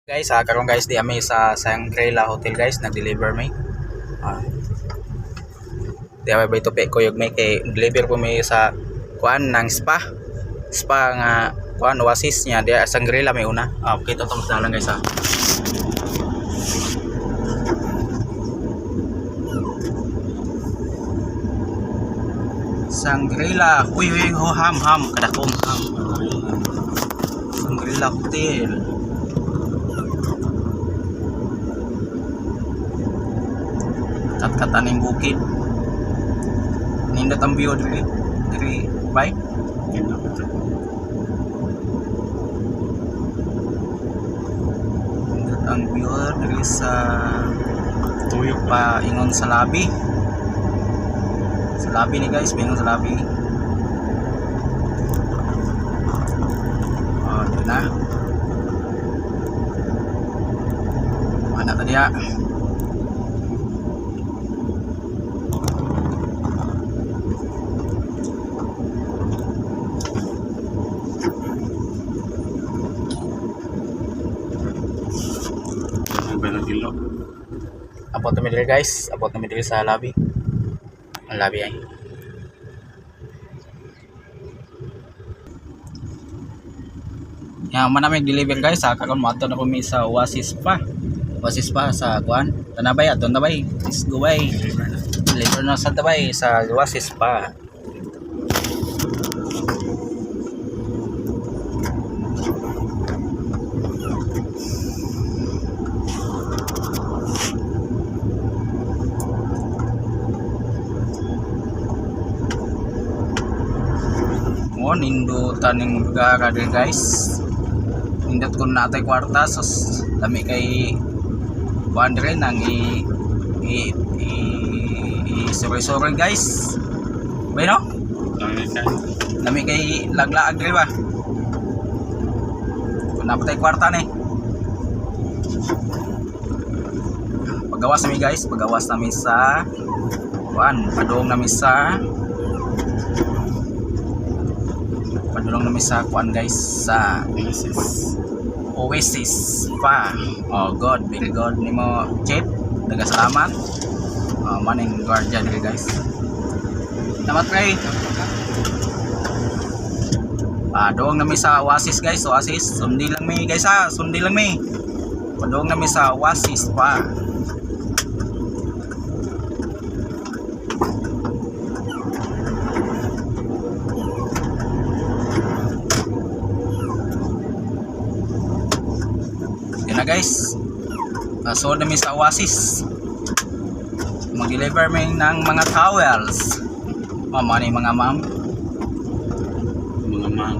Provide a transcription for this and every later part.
Guys, karon guys, di ami sa Shangri-La Hotel, guys, nag-deliver mi. Di ami bay tupi kuyog mi kay deliver po mi sa kuan ng spa. Spa nga kuan Oasis niya di Shangri-La may una. Kita tong sa dalan, guys, ah. Shangri-La. Uy, uy, ho, ham, ham. Kadakong ham. Shangri-La Hotel. Katkatan yung bukid. Nindot ang view diri. Diri, bye. Nindot ang view diri sa Tuyok. Paingon sa labi. Sa labi ni, guys, paingon sa labi. Oh, dito na. Mana tadi ya? Ano ba ng ilo? Abot na mi diri, guys, abot na mi diri sa labi. Ang labi ay. Ya, man namin deliver, guys, sa karon moadto na kami sa Oasis pa. Oasis pa sa kuan. Tanabay ato tabay. Let's go, bay. Deliver na. Deliver na sa tabay sa Oasis pa. Mo nindutan ning lugar diri, guys. Nindot kun natay kwarta sus lami kay kuan diri nang i sorry sorry, guys. Bay no? Dami ka. Lami kay laglaag diri ba? Kun napatay kwarta ni. Pagawas nami, guys, pagawas nami sa kuan, padulong nami sa kuan, guys, sa Oasis. Oasis pa. Oh God, very God nimo, Chief. Daga salamat. Oh, maning guardian diri, guys. Salamat, pre. Padong nami sa Oasis, guys, Oasis. Sundi lang mi, guys, ha, sundi lang mi. Padong nami sa Oasis pa. Yan na, guys. So nami sa Oasis. Mag-deliver mi ng mga towels. Oh, mga ni mga ma'am, Mga ma'am.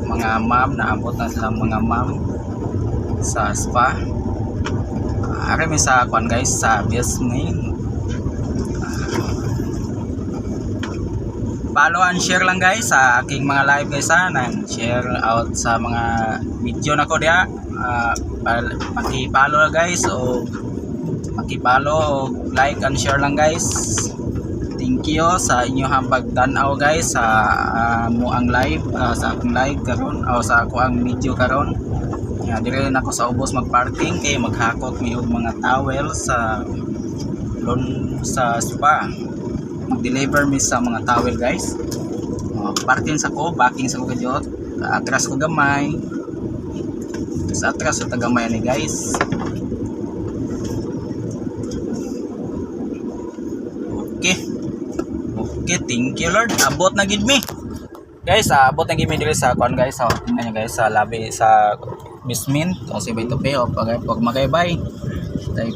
Mga ma'am, naabot na silang mga ma'am sa spa. Ari mi sa kwan, guys, sa basement. Follow and share lang, guys, sa aking mga live, guys, ha, nang share out sa mga video na ko diha. Paki-follow, guys, o paki-follow o like and share lang, guys. Thank you sa inyong pagtan-aw, guys, sa mo ang live, sa akong live karon o sa ako ang video karon. Ya, dire na ako sa ubos magparking kay maghakot mi og mga towel sa lon sa spa. Mag-deliver mi sa mga towel, guys. Oh, parking sa ko, backing sa ko kadyot. Atras ko gamay. Sa atras sa tagamay ni, guys. Okay. Okay, thank you, Lord. Abot na gid mi. Guys, abot na gid mi diri sa kuan, guys. So, tingnan nyo, guys, sa labi sa basement o si bay tope o pag magaybay. Tay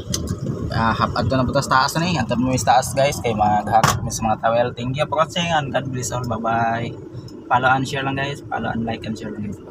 hap adto na butas taas na ni. Adto mo sa taas, guys, kay maghakot mi sa mga towel. Thank you for watching and God bless all. Bye bye. Follow and share lang, guys. Follow and like and share lang, guys.